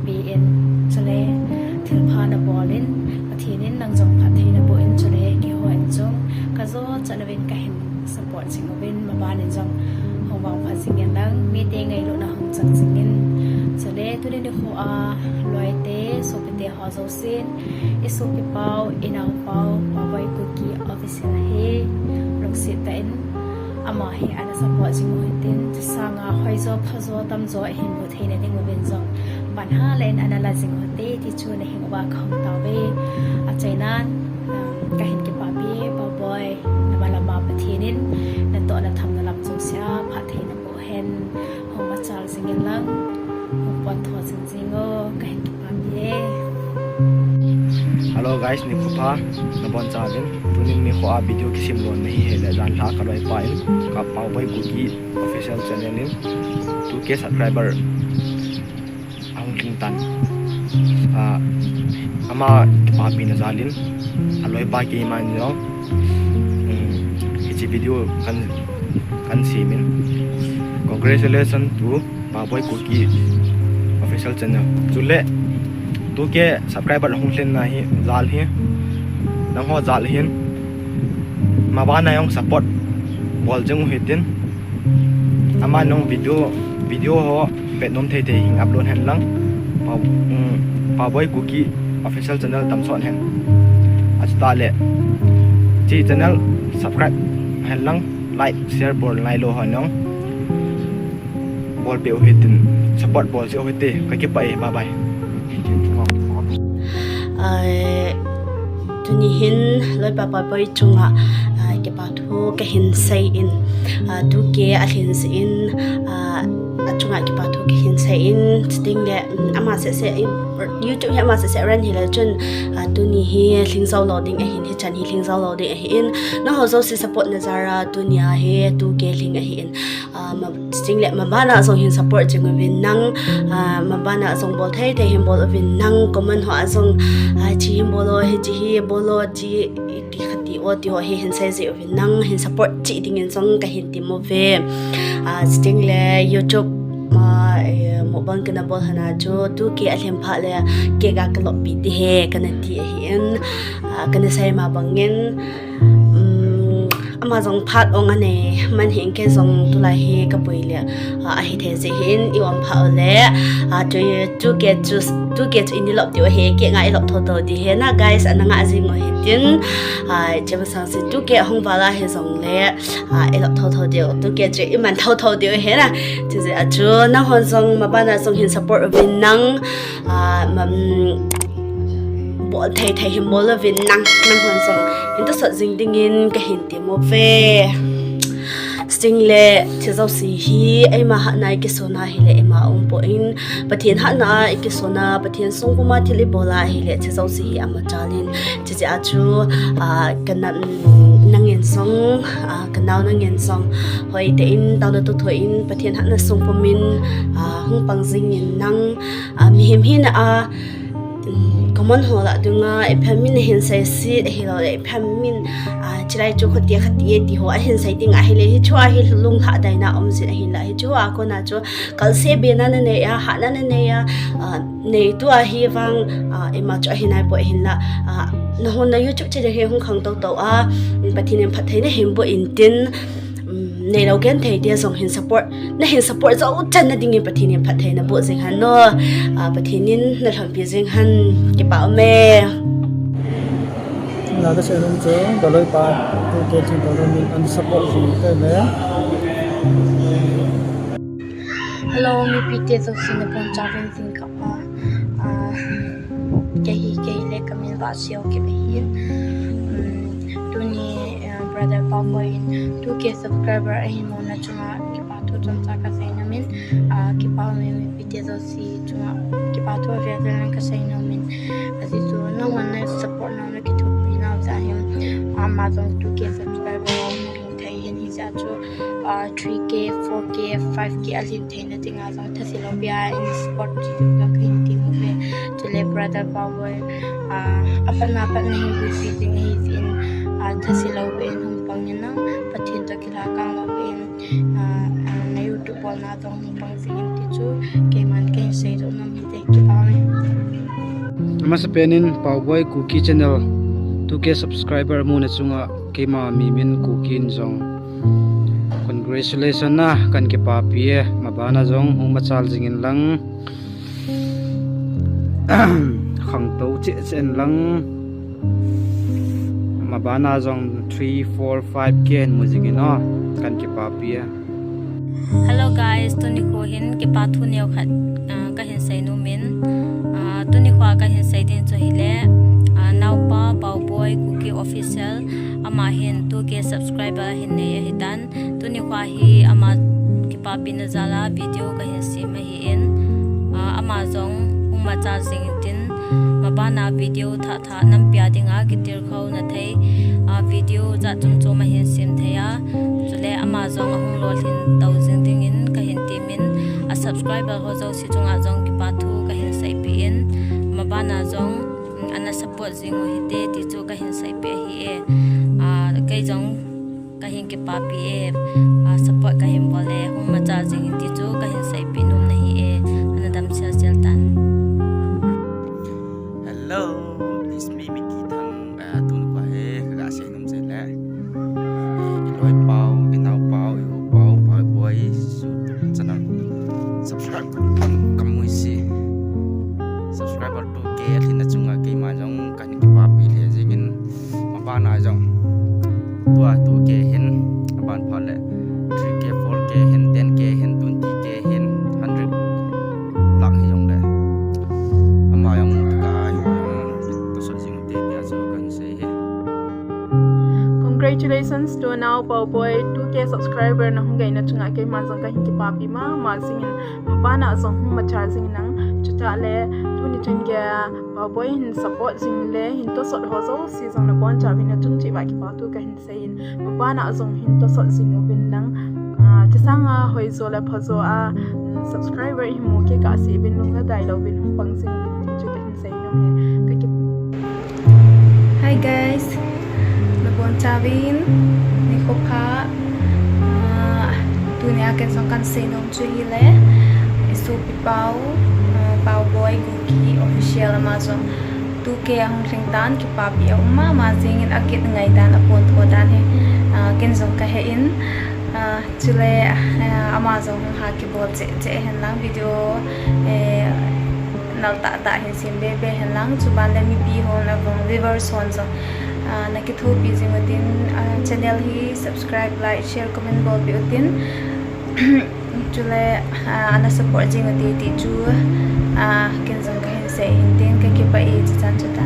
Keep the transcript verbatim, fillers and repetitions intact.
Pi in, chule thilpha nabol in, Pathen in nang jong phatthei naboh in, chule keiho in jong kajo chan uvin kahin support jing uvin, maban in jong hung vangpha jing in lang, mite ngailutna hung chang jing in. Chule tuni nikho a loite, sopite ho jousen, i sopi pau, i nao pau, Paboi Kuki Official hi lungset tah in ama hi ana support jing u hitin, chusanga hoijo phajo tamjo ahin mu theina ding uvin jong pan hala in ana la jing u hite ti chu nahing uva kahung tao ve. Achainan, um, kahin kipapi, Paboi, namalama Pathen in natoh natham nalam chungchang a phatthei naboh hen, hung machal jing in lang, hung pontho jing jing o, kahin kipapi e. Hello guys, nikho pha, nabonchauvin. Tunin nikho a video kisim lona hi hile, janhi kaloipa in, ka Paboi Kuki Official Channel in two K subscriber ahung lhing tan. Ah, ama kipapina jal in, aloipa keiman jong, um, hiche video kan, kan semin. Congratulations to Paboi Kuki Official Channel. Chule two K subscriber hung lhenna hi jal hi, nangho jal hin, mabana jong support bol jing u hitin. Ama nung video, video ho pet nom thei thei hin upload hen lang. Pa, um, Paboi Kuki Official Channel damsot hen. Achutah le, hiche channel subscribe hen lang, like, share bol nailou ho nung bolpeh u hitin, support bol jeh u hite, kakipah e, bye bye. Ai, tuni hin loipa Paboi chunga, ah, kipa thu kahin sei in, ah, two K alhin jeh in, ah, achunga kipa thu kahin sei in, chuteng le, um, ama seh seh in, YouTube hi ama seh seh run hile chun, ah, tuni hi lhing jou lou ding ahin, hichan hi lhing jou lou ding ahin, nangho jouse support na jal a tuni a hi two K lhing ahin. Ah, ma, chuteng le mabana jong hin support jing uvin lang, ah, mabana jong bol thei thei hin bol uvin lang, comment ho a jong, ah, hiche hin bol o, hiche hi bol o, ti, ti khat ti o, ti ho hi hin sei jeh uvin lang, hin support cheh dingin jong kahin tem uve. Ah, chuteng le YouTube, ah, eh, mukbang kana bol hana chu two K alhin phat le cake a kaloppi ding ahi, kana ti ahin, ah, kana sei ma bangin, um, ama jong phat ong anei man hin kei jong tulai hi kapui le, ah, ahithei jeh hin i um phat u le, ah, two K chu, two K chu ini lop diu ahi, cake nga i lop thotho ding ahi na guys, ana ngah jing u hitin, ah, hiche masang chu two K ahung val a hijong le, ah, i lop thotho diu, two K chu i man thotho diu ahi na, chujeh a chu nanghon jong mabana jong hin support uvin lang, ah, mam, bol thei thei hin bol uvin lang, nanghon jong hin tosot jing dingin kahin tem uve. Chuteng le, hiche jouse hi, eima hatna a i kison a hile, eima umpoi, Pathen hatna a i kison a, Pathen songpum a thil i bol a hile, hiche jouse hi amachal in, chujeh a chu, ah, kana, nangin jong, ah, kanao nangin jong, hoitah in, taona toh thoh in, Pathen hatna songpum in, ah, hung pang jing in lang, ah, mihem hina a, um, comment ho lah dunga, ipi ham min ahin seiset, ahilou le, ipi ham min, ah, chulai chu khuti a khat e ti ho ahin sei ding ahile, hichu a hi lunglhah daina um jin ahinla, hichu a kona chu kalse bena nanei a, hatna nanei a, ah, neitu ahi vang, ah, ima chu ahi naipoi ahinla, ah, nahon na YouTube channel hi hung khang tou tou a, Pathen in phatthei nahin boh intin, um, neilou genthei te jong hin support, nahin support jou chan na dingin Pathen in phatthei naboh jing hen o. Ah, Pathen in nalhonpi jing hen, kipa um e. Naga se nung chu, ka loipa, two K chu ka lo min an support jing te le. Hello, mipite jouse nabonchauvin jingkah a, ah, kei hi, kei le kamin Vahseo Kipgen ahin. Um, tuni, ah, brother Paboi in two K subscriber ahin muna chunga kipa thu chomcha kasei nomin, ah, kipa ume, mipite jouse chunga kipa thu avel vel in kasei nomin. Ajeh chu nanghon na support nau, nakithopi nau jeh hin, ama jong two K subscriber ahung lhing thei ahin, hijeh a chu, ah, three K, four K, five K alhin theina dinga jong thase lou bia in support ji diu kahin tem uve. Chule brother Paboi, ah, apatna pat nahin guipi jing ahi jeh in, ah, thase lou bia in hung pang in lang, Pathen toh kilhakang lou bia in, ah, ah, na YouTube bolna jong hung pang jing in ti chu keiman kahin seidoh nom ahi, te kipa ume. Masapen in Paoboi Kuki channel two K subscriber muna chunga keima Mimin Kuki in jong congratulations na kahin kipapi e, mabana jong hung machal jing in lang. Khangtou cheh cheh in lang. Mabana jong three, four, five K hin mu jing in o, kahin kipapi e. Hello guys, tuni kho hin kipa thu neo khat, ah, kahin sei nom in. Ah, tuni kho kahin sei ding chu hile, ah, naopa Paoboi Kuki Official, ama hin two K subscriber ahin nei ahitan. Tuni kho hi ama kipapina jal a video kahin sem ahin. Ah, ama jong hung machal jing in tin, mabana video thah thah nampi a dinga kitilkhouna thei, ah, video jat chom chom ahin sem thei a. Chule ama jong ahung lolhin tou jing dingin kahin temin, a subscriber ho jouse chunga jong kipa thu kahin seipeh in, mabana jong, mm, ana support jing u hite ti chu kahin seipeh ahi e. Ah, kei jong kahin kipapi e, ah, support kahin bol e, hung machal jing in ti chu kahin seipeh nom ahi e, ana damsel sel tan. Hello, it's me, Mickey Thang. Ah, tuni kho hi kaga sei nom chu hile, eh, i loipau, i naopau, i upau, Paoboi YouTube channel subscribe kam mu ise. Subscriber two K alhinna chunga keima jong kahin kipapi lheh jing in, mabana jong tua two K hin, aban phat le three K, four K hin, ten K hin, twenty K hin, hundred lakh hijongle, ama jong taka hi jong tosot jing ute tia chu kahin sei e. Congratulations to now Paoboi, two K subscriber nahung gaina chunga keiman jong kahin kipapi mama jing in, mabana jong hung machal jing in lang. Chutah le tuni chan geiya Paoboi hin support jing le hin tosot ho jouse jong nabonchauvin nachung cheh uva kipa thu kahin sei in, mabana jong hin tosot jing uvin lang. Ah, chusanga hoijo le phajo a, mm, subscriber imu kikah seh uvin, lung ladai louvin hung pang jing uvin ti chu kahin sei nom e. Kaki- Hi guys, nabonchauvin nikho pha. Ah, tunia ken jong kahin sei nom chu hile, i sopi pau, ah, Paoboi Kuki Official, ama jong two K ahung lhing tan, kipapi aum mama jing in, akit ngai dan, apontho dan hi, ah, ken jong kahe in, ah, chule, ah, ama jong ha kibol cheh cheh hen lang, video, eh, nal tah tah hin sem be be hen lang, chuban le mipi hon avang viewers hon jong, ah, nakithopi jing utin, ah, channel hi subscribe, like, share, comment bolpeh utin. Chule, ah, ana support jing ute ti chu, ah, ken jong kahin sei hin tin, kakipah e, chichan chu ta.